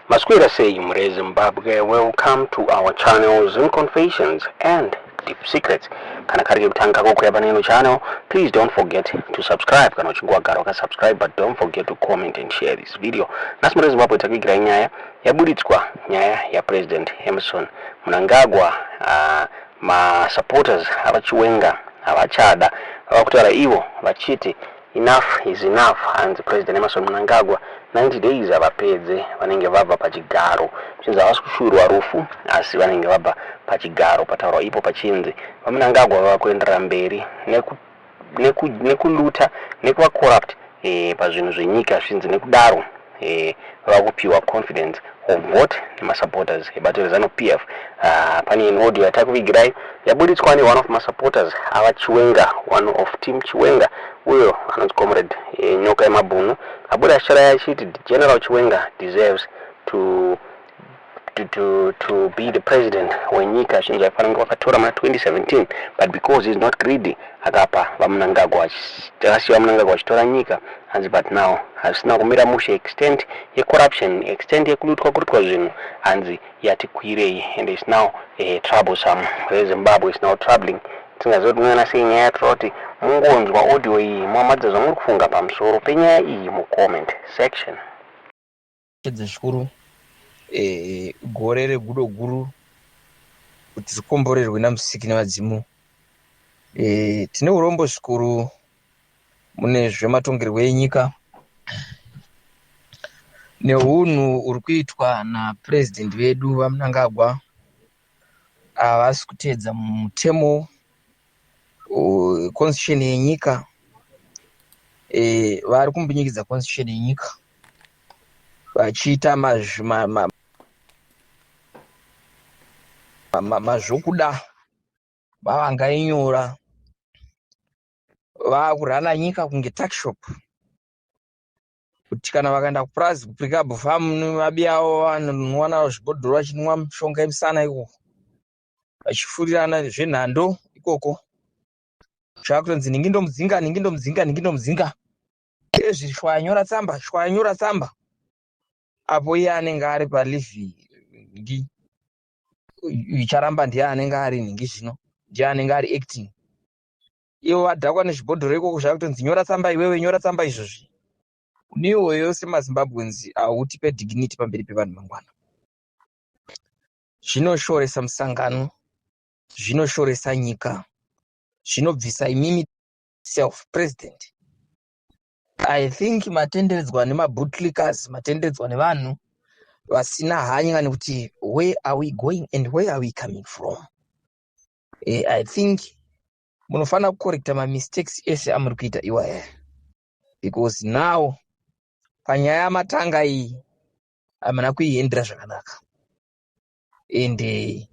Maswera sei mure Zimbabwe, welcome to our channel Zim Confessions and Deep Secrets. Kana kari kekutanga kokuya pane ino channel, please don't forget to subscribe. Kana uchinge wagara wakasubscribe, but don't forget to comment and share this video. Nhasi mure Zimbabwe takuigirai nyaya yaburitswa, nyaya yaPresident Emmerson Mnangagwa. Masupporters avaChiwenga havachada, vava kutaura ivo vachiti enough is enough. Hanzi President Emmerson Mnangagwa 90 days havapedze vanenge vabva pachigaro, chinzi havasi kushuwirwa rufu asi vanenge vabva pachigaro. Pataurwa ipo pachinzi vaMnangagwa vava kuenderera mberi nekuluta nekuva corrupt pazvinhu zvenyika. Zvinzi nekudaro vava kupiwa confidence of vote nemasupporters ebato reZANU PF. Pane in audio yatakuvigirai yaburitswa neone of masupporters ava Chiwenga, one of team Chiwenga, uyo anonzi Comrade Nyoka yemabhunu, abuda achiraya achiti General Chiwenga deserves to be the president wenyika. Zvinhu zvaifanira kunge vakatora muna 2017, but because he is not greedy, akapa vaMnangagwa, akasiya vaMnangagwa vachitora nyika. Hanzi but now hazvisina kumira mushe, extent yecorruption, extent yekulutwa kurutwa zvinhu, hanzi yati kwirei and is now troublesome. Rezimbabwe is now troubling. Tingaziva kuti munoona sei nyaya yatora kuti mungonzwa audio iyi, muamadza zvamuri kufunga pamusoro penyaya iyi mucomment section. Zvikuru gore regudo guru kuti rikomborerwe naMusiki nevadzimu. Tine urombo zvikuru mune zvematongerwo enyika neunhu huri kuitwa napurezidendi vedu vaMnangagwa. Havasi kuteedza mutemo, constitution yenyika. Vari kumbunyikidza constitution yenyika vachiita mazvokuda vavangainyora, vakurana nyika kunge tuckshop, kuti kana vakaenda kupurazi kuPrecabe Farm nevabi avo vanonwa zvibhodhoro vachinwa mishonga yemisana ikoko, vachifurirana zvenhando ikoko, zvakutonzi ningi ndomudzinga, ningi ndomudzinga, ningi ndomudzinga, ezvi shwanyora tsamba, shwanyora tsamba, apo iye anenge ari paleave. Nhingi icharamba ndiye anenge ari nhingi, zvino ndiye anenge ari acting. Ivo vadhakwa nezvibhodhoro ikoko, zvakutonzi nyora tsamba iwewe, nyora tsamba izvozvi. Niwoyo semaZimbabweans hautipe dignity pamberi pevanhu mangwana. Zvinoshoresa musangano, zvinoshoresa nyika, zvinobvisa imimi self president. I think matenderedzwa nemabootlickers, matenderedzwa nevanhu vasina hanya nekuti where are we going and where are we coming from. I think munofanira kucorrecta mamistakes ese amuri kuita iwaya, because now panyaya yamatanga iyi hamuna kuiendera zvakanaka. Ende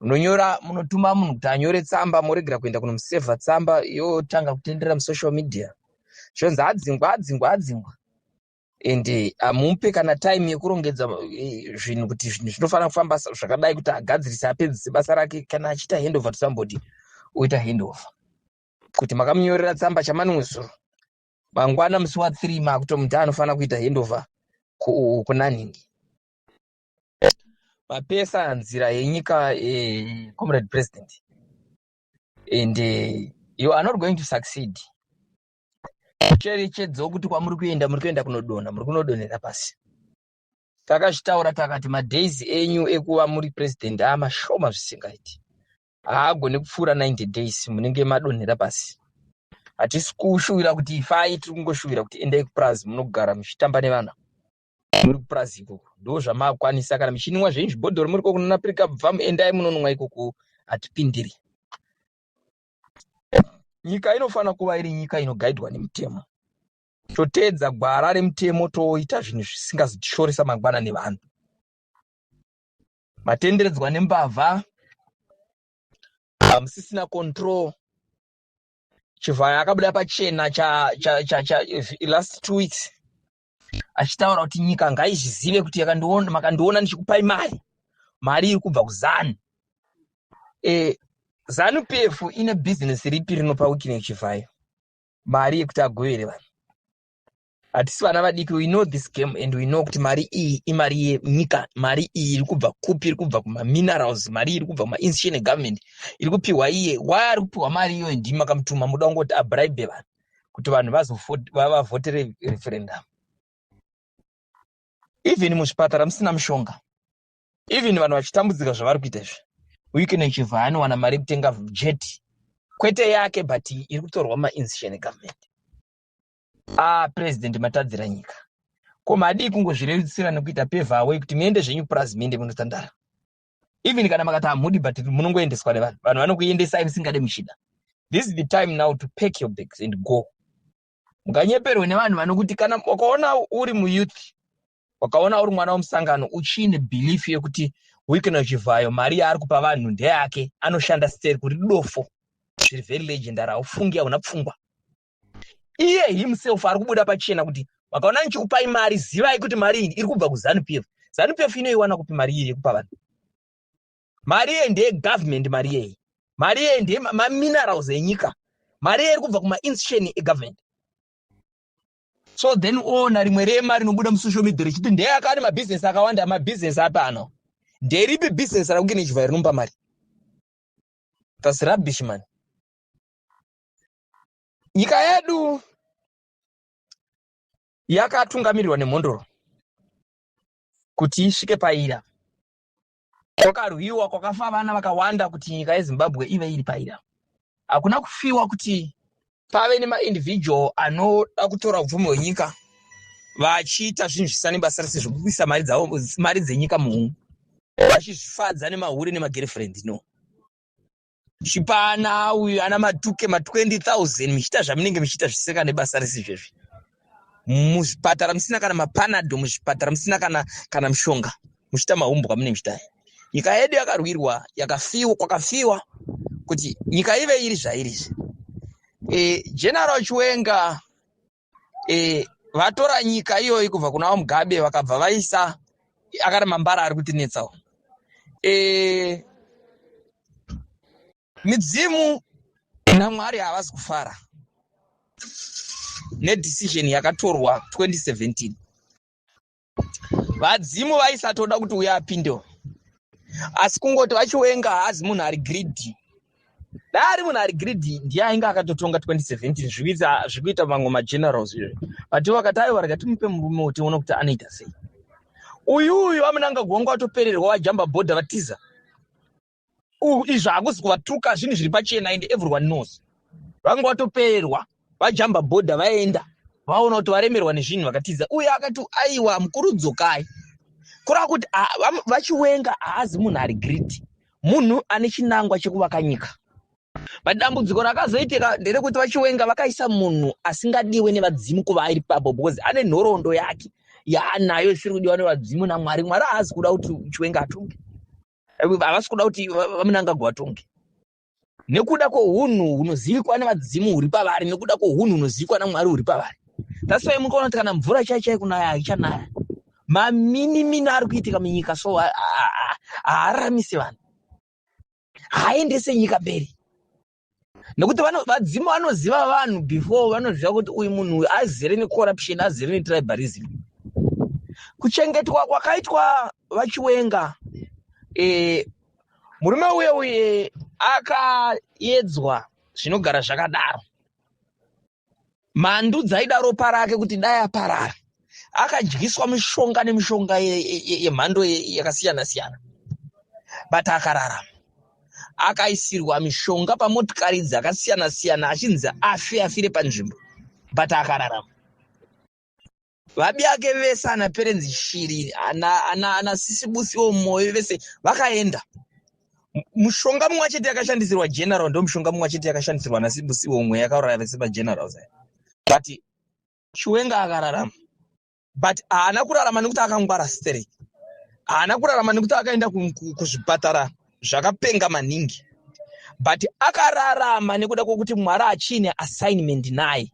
munonyora, munotuma munhu kuti anyore tsamba, moregera kuenda kunomusevha tsamba, yotanga kutenderera musocial media, zvonzi adzingwa, adzingwa, adzingwa, ende hamupe kana time yekurongedza zvinhu kuti zvinhu zvinofanira kufamba zvakadai, kuti agadzirise, apedzise basa rake. Kana achiita handover to somebody, oita handover kuti makamunyorera tsamba chamanumwe zuro, mangwana musi wa3 makutomuti anofanira kuita handover kuna nhingi. Mapesa nzira yenyika, comrade president, and you are not going to succeed. Cherechedzo kuti kwamuri kuenda, muri kuenda kunodonha, muri kunodonhera pasi. Takazvitaura takati madays enyu ekuva muri president amashoma zvisingaiti, haagoni kupfuura 90 days, munenge madonhera pasi. Hatisi kushuwira kuti ifai, tiri kungoshuwira kuti endai kupurazi munogara muchitamba nevana muri kupurazi ikoko, ndo zvamakwanisa. Kana muchinwa zvenyu zvibhodhoro muri koko nana bva, endai munonwa ikoko, hatipindiri. Nyika inofanira kuva iri nyika inogaidwa nemutemo, toteedza gwara remutemo, toita zvinhu zvisingazotishoresa mangwana nevanhu. Matenderedzwa nembavha, hamusisina control. Chivhaya akabuda pachena cha last 2 weeks achitaura kuti nyika ngaizvizive kuti makandiona ndichikupai mari, mari iri kubva kuZANU. ZANU PF ine bhizinesi ripi rinopa Wicknell Chivhayo mari yekuti agovere vanhu? Hatisi vana vadiki. We know this game and we know kuti mari iyi imari yenyika. Mari iyi iri kubva kupi? Iri kubva kumaminerals. Mari iri kubva kumainstitution egovernment iri kupiwa iye. Why ari kupiwa mari iyoyo? Ndimi makamutuma. Muda kungoti abribe vanhu kuti vanhu vavhotere referendum. Even muzvipatara musina mushonga, even vanhu vachitambudzika zvavari kuita izvi, Wicknell Chivayo anowana mari yekutenga jet, kwete yake, but iri kutorwa mumainstitution egovernment. Ah, President, matadzira nyika. Ko madii kungozvirerutsira nekuita pave away kuti muende zvenyu purazi, muende munotandara? Even kana makati hamudi, but munongoendeswa nevanhu. Vanhu vanokuendesai musingade muchida. This is the time now to pack your bags and go. Munganyeperwe nevanhu vanokuti kana wakaona uri muyouth, wakaona uri mwana wemusangano, uchiine belief yekuti Wicknell Chivayo mari yaari kupa vanhu ndeyake, anoshanda steri, kuri dofo zviri very legendary. Haufungi, hauna pfungwa. Iye himself ari kubuda pachena kuti vakaona nichikupai mari, zivai kuti mari iyi iri kubva kuZANU PF. ZANU PF inoiwana kupi mari iyi yekupa vanhu? Mari iye ndeyegovernment. Mari iyeyi, mari iyeyi ndeyemaminerals enyika. Mari iye iri kubva kumainstitution egovernment. So then oona rimwe rema rinobuda musocial media richiti ndeyaka ane mabhizinesi akawanda. Mabhizinesi api ano? Nderipi bhizinesi raWicknell Chivayo rinomupa mari? That's rubbish, man. Nyika yedu yakatungamirirwa nemhondoro kuti isvike paira. Kwakarwiwa, kwakafa vana vakawanda kuti nyika yeZimbabwe ive iri paira. Hakuna kufiwa kuti pave nemaindividual anoda kutora upfumi hwenyika vachiita zvinhu zvisina nebasa rese, zvekuisa mari dzavo, mari dzenyika muhomwe, vachizvifadza nemahure nemagirlfriend. No chipana uyu ana matuke ma20 000, muchiita zvamunenge muchiita zvisina nebasa rese izvezvi. Muzvipatara musina kana mapanado, muzvipatara musina kana mushonga, muchiita mahumbwa munenge muchiita. Nyika yedu yakarwirwa, yakafiwa, kwakafiwa kuti nyika ive iri zvairi izvi. General Chiwenga vatora nyika iyoyi kubva kuna vaMugabe, vakabva vaisa akati mambara ari kutinetsawo. Midzimu naMwari havasi kufara nedecision yakatorwa 2017. Vadzimu vaisatoda kuti uye apindewo, asi kungoti vaChiwenga haazi munhu ari greedy. Dai ari munhu ari greedy, ndiye ainge akatotonga 2017, zvikuita mamwe magenerals izvi. But vakati aiwa, rega timupe murume, tione kuti anoita sei. Uyu vaMnangagwa wanga watopererwa, vajamba bhodha, vatiza. Izvo hakuzi kuvatuka, zvinhu zviri pachena and everyone knows. Vanga vatopererwa, vajamba bhodha, vaenda, vaona kuti varemerwa nezvinhu, vakatiza. Uye akati aiwa, mukuru, dzokai. Kureva kuti vaChiwenga haazi munhu ari greedy, munhu ane chinangwa chekuvaka nyika. But dambudziko rakazoitika nderekuti vaChiwenga vakaisa munhu asingadiwe nevadzimu kuva ari papo, because ane nhoroondo yake yaanayo isiri kudiwa nevadzimu naMwari. Mwari haasi kuda kuti Chiwenga atonge, havasi kuda kuti vaMnangagwa vatonge, nekuda kwohunhu hunozivikwa nevadzimu huri pavari, nekuda kwohunhu hunozivikwa naMwari huri pavari. That's why mukaona kuti kana mvura chai chai kunaya haichanaya. Maminimini ari kuitika munyika so haararamisi vanhu, haaendese nyika mberi, nekuti vadzimu vanoziva vanhu before. Vanoziva kuti uyu munhu uyu azere necorruption, azere netribalism. Kuchengetwa kwakaitwa vaChiwenga, murume uye uye akaedzwa zvinogara zvakadaro. Mhandu dzaida ropa rake kuti dai aparara. Akadyiswa mishonga nemishonga yemhando yakasiyana siyana, but akararama. Akaisirwa mishonga pamotikari dzakasiyana siyana achinzi afe, afire panzvimbo, but akararama. Vabi ake vese, ana Perenzi Shiri, ana Sisibusiwo Moyo, vese vakaenda. Mushonga mumwe chete yakashandisirwa general ndo mushonga mumwe chete yakashandisirwa naSibusiwo Moyo, yakauraya vese magenerals aya. But Chiwenga akararama, but haana kurarama nekuti akangwara stereki. Haana kurarama nekuti akaenda kuzvipatara zvakapenga maningi, but akararama nekuda kwokuti Mwari achiine assignment naye.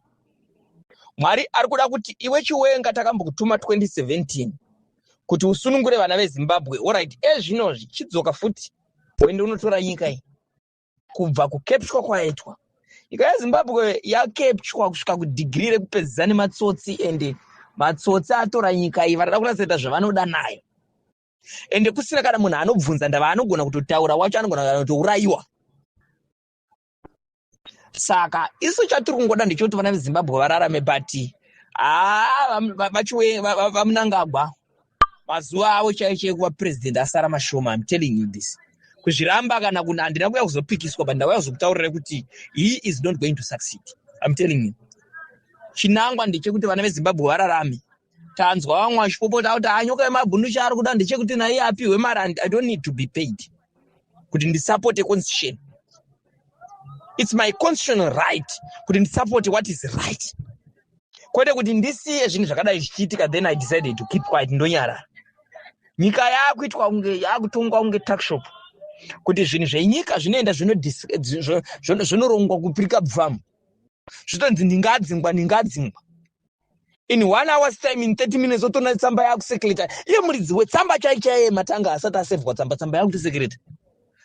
Mwari ari kuda kuti iwe Chiwenga, takambokutuma 2017 kuti usunungure vana veZimbabwe. Alright, ezvinozvi chidzoka futi, uende unotora nyika iyi kubva kukepchwa kwaitwa. Nyika yeZimbabwe yakepchwa kusvika kudegree rekupedzisa nematsotsi, ende Matsotsi atora nyika iyi, varada kunatsoita zvavanoda nayo, ende kusina kana munhu anobvunza ndava. Anogona kutotaura wacho anogona kana kutourayiwa. Saka isu chatiri kungoda ndechekuti vana veZimbabwe vararame, but haa, VaMnangagwa mazuva avo chaicho chaiyo kuva president asara mashoma. I'm telling you this, kuzviramba kana kuna, handina kuuya kuzopikiswa, but ndauya kuzokutaurirai kuti he is not going to succeed. I'm telling you, chinangwa ndechekuti vana veZimbabwe vararame. Tanzwa vamwe vachipopota kuti anyoka yemabhunu, chaari kuda ndechekuti naiye apiwe mari. I don't need to be paid kuti ndisapote constitution. It's my constitutional right kuti ndisapote what is right, kwete kuti ndisiye zvinhu zvakadai zvichiitika, then I decided to keep quiet, ndonyarara. Nyika yakuitwa kunge yakutongwa kunge tuckshop, kuti zvinhu zvenyika zvinoenda zvinorongwa kupirika bvamu, zvitonzi ndingadzingwa, ndingadzingwa in one hour's time, in 30 minutes otoona tsamba yakusekreta. Iye muridzi wetsamba chai chaiye Matanga asati asevhwa tsamba, tsamba yakutosekreta.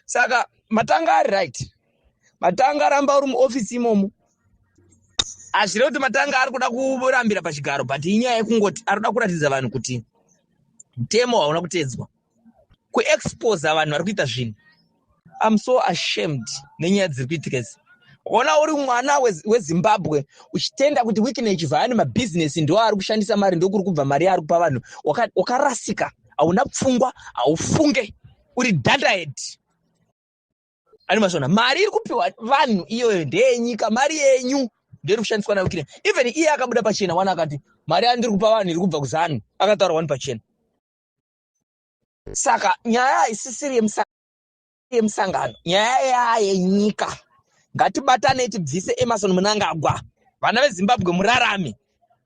Saka Matanga ari right. Matanga aramba uri muofisi imomo. Hazvirevi kuti Matanga ari kuda kurambira pachigaro, but inyaya yekungoti ari kuda kuratidza vanhu kuti mutemo hauna kuteedzwa, kuexposa vanhu vari kuita zvinhu. I'm so ashamed nenyaya dziri kuitika idzi. Ona uri mwana weZimbabwe uchitenda kuti Wicknell Chivayo nemabhizinesi ndo ari kushandisa mari, ndokuri kubva mari yaari kupa vanhu, wakarasika, hauna pfungwa, haufunge, uri dunderhead. Ani mazvona, mari iri kupiwa vanhu iyoyo ndeyenyika, mari yenyu ndeiri kushandiswa naWicknell. Even iye akabuda pachena wana akati mari yandiri kupa vanhu iri kubva kuZANU, akataura wani pachena. Saka nyaya haisisiri yemusangano, nyaya yayenyika. Ngatibatane tibvise Emmerson Mnangagwa. Vana veZimbabwe murarame,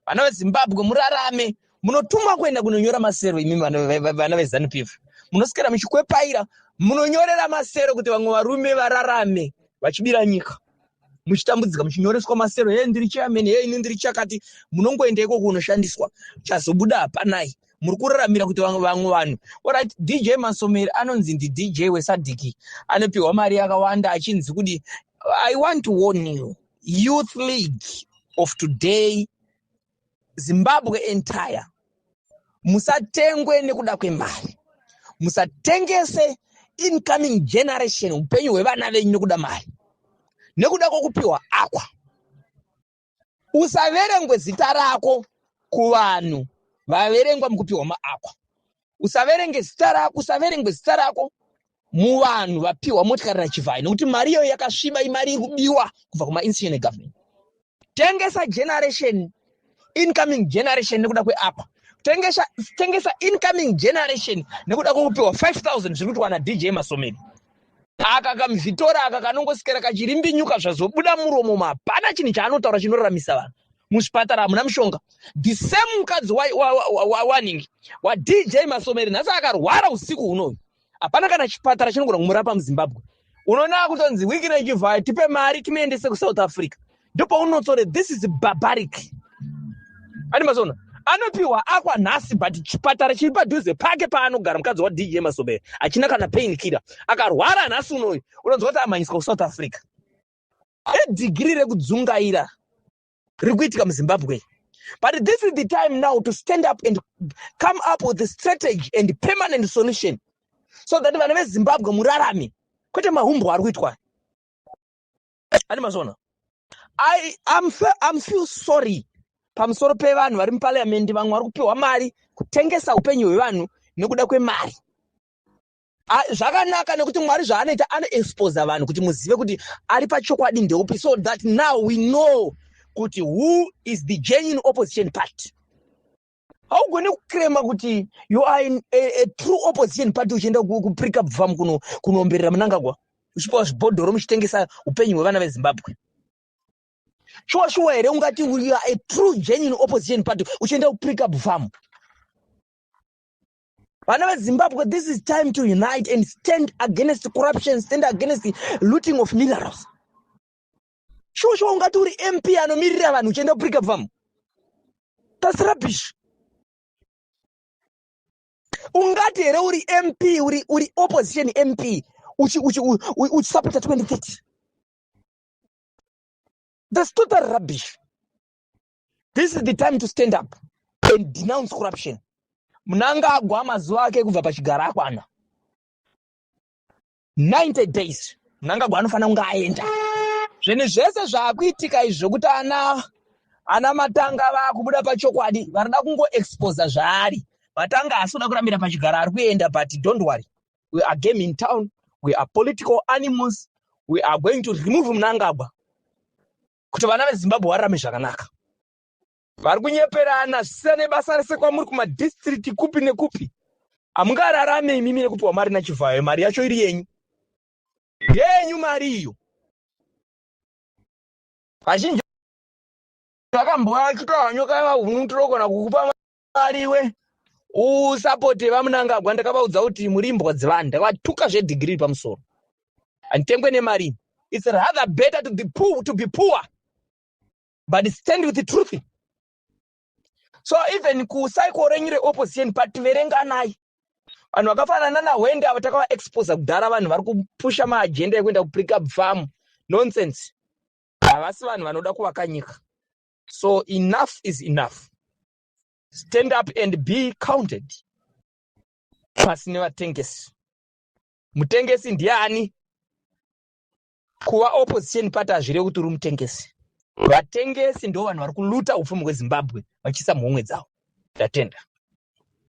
vana veZimbabwe murarame. Munotumwa kuenda kunonyora masero imi vana veZANU PF, munoswera muchikwepaira, munonyorera masero kuti vamwe varume vararame vachibira nyika, muchitambudzika, muchinyoreswa masero, "He, ndiri chairman, he, ini ndiri chakati." Munongoenda ikoko kunoshandiswa, chazobuda hapanai. Muri kuraramira kuti vamwe vanhu. Alright, DJ Masomeri anonzi ndi DJ weSADC, anopiwa mari yakawanda achinzi kuti. I want to warn you, Youth League of today, Zimbabwe entire, musatengwe nekuda kwemari. Musatengese incoming generation, upenyu hwevana venyu nekuda mari, nekuda kwokupiwa akwa. Usaverengwe zita rako kuvanhu vaverengwa mukupiwa maakwa. Usaverenge zita rako, usaverengwe zita rako muvanhu vapiwa motikari naChivhayo, nekuti mari iyoyo yakasviba, imari iri kubiwa kubva kumainstitution egovernment. Tengesa generation, incoming generation nekuda kweapa. Tengesa, tengesa incoming generation nekuda kwekupiwa 5000 zviri kuitwa naDJ Masomeri. Aka kamvitora aka kanongosikera kachirimbinyuka, zvazobuda muromo, mapana chinhu chaanotaura chinoraramisa vanhu. Muzvipatara hamuna mushonga. The same mukadzi waningi waDJ Masomeri nhasi akarwara usiku hunoyu, hapana kana chipatara chinogona kumurapa muZimbabwe. Unoona kutonzi Wicknell Chivayo, tipe mari timuendese kuSouth Africa. Ndopaunotsore this is barbaric. Ani mazona anopiwa akwa nhasi, but chipatara chiri padhuze pake paanogara mukadzi waDJ Masomeri hachina kana pain killer. Akarwara nhasi unoyu, unonzwa kuti amhanyiswa kuSouth Africa. Edegree rekudzungaira riri kuitika muZimbabwe. But this is the time now to stand up and come up with a strategy and permanent solution so that vana veZimbabwe murarame, kwete mahumbwe ari kuitwa. Ani mazona, I'm feel sorry pamusoro pevanhu vari muparliament. Vamwe vari kupiwa mari kutengesa upenyu hwevanhu nekuda kwemari. Zvakanaka nekuti Mwari zvaanoita anoexposa vanhu kuti muzive kuti ari pachokwadi ndeupi, so that now we know kuti who is the genuine opposition party. Haugoni kuclaima kuti you are in a true opposition party uchienda kuPrecabe Farm kunoomberera Mnangagwa, uchipiwa zvibhodhoro, muchitengesa upenyu hwevana veZimbabwe. Shuwa shuwa here ungati you are a true genuine opposition party uchienda kuPrecabe Farm? Vana veZimbabwe, this is time to unite and stand against corruption, stand against the looting of minerals. Shuwa shuwa ungati uri MP anomirira vanhu uchienda kuPrecabe Farm? That's rubbish. Ungati here uri MP, uri opposition MP uchisapota 2030? That's total rubbish. This is the time to stand up. And denounce corruption. Mnangagwa mazuva ake kubva pachigaro akwana 90 days. Mnangagwa anofanira kunge aenda. Zvinhu zvese zvaakuitika izvi zvokuti ana Matanga vakubuda pachokwadi, varida kungoexposa zvaari. Matanga haasi kuda kurambira pachigaro, ari kuenda. But don't worry, we are game in town. We are political animals. We are going to remove Mnangagwa kuti vana veZimbabwe vararame zvakanaka. Vari kunyeperana zvisina nebasa rese. Kwamuri kumadistrict kupi nekupi, hamungararame imimi nekupiwa mari naChivhayo. Mari yacho iri yenyu, ndeyenyu mari iyo. Vazhinji vakamboachitaura nyoka yemabhunu, tinogona kukupa mari iwe usapote vaMnangagwa. Ndakavaudza kuti muri imbwa dzevanhu. Ndakavatuka zvedegree pamusoro. Handitengwe nemari. It's rather better to be poor but stand with the truth. So even kucycle renyu reopposition party, verenganai vanhu vakafanana naHwende ava. Takavaexposa kudhara. Vanhu vari kupusha maagenda ekuenda kuPrecabe Farm, nonsense. Havasi vanhu vanoda kuvaka nyika. So enough is enough. Stand up and be counted. Pasi nevatengesi. Mutengesi ndiani? Kuva opposition party hazvirevi kuti uri mutengesi. Vatengesi ndo vanhu vari kuluta upfumi hweZimbabwe vachiisa muhomwe dzavo. Ndatenda.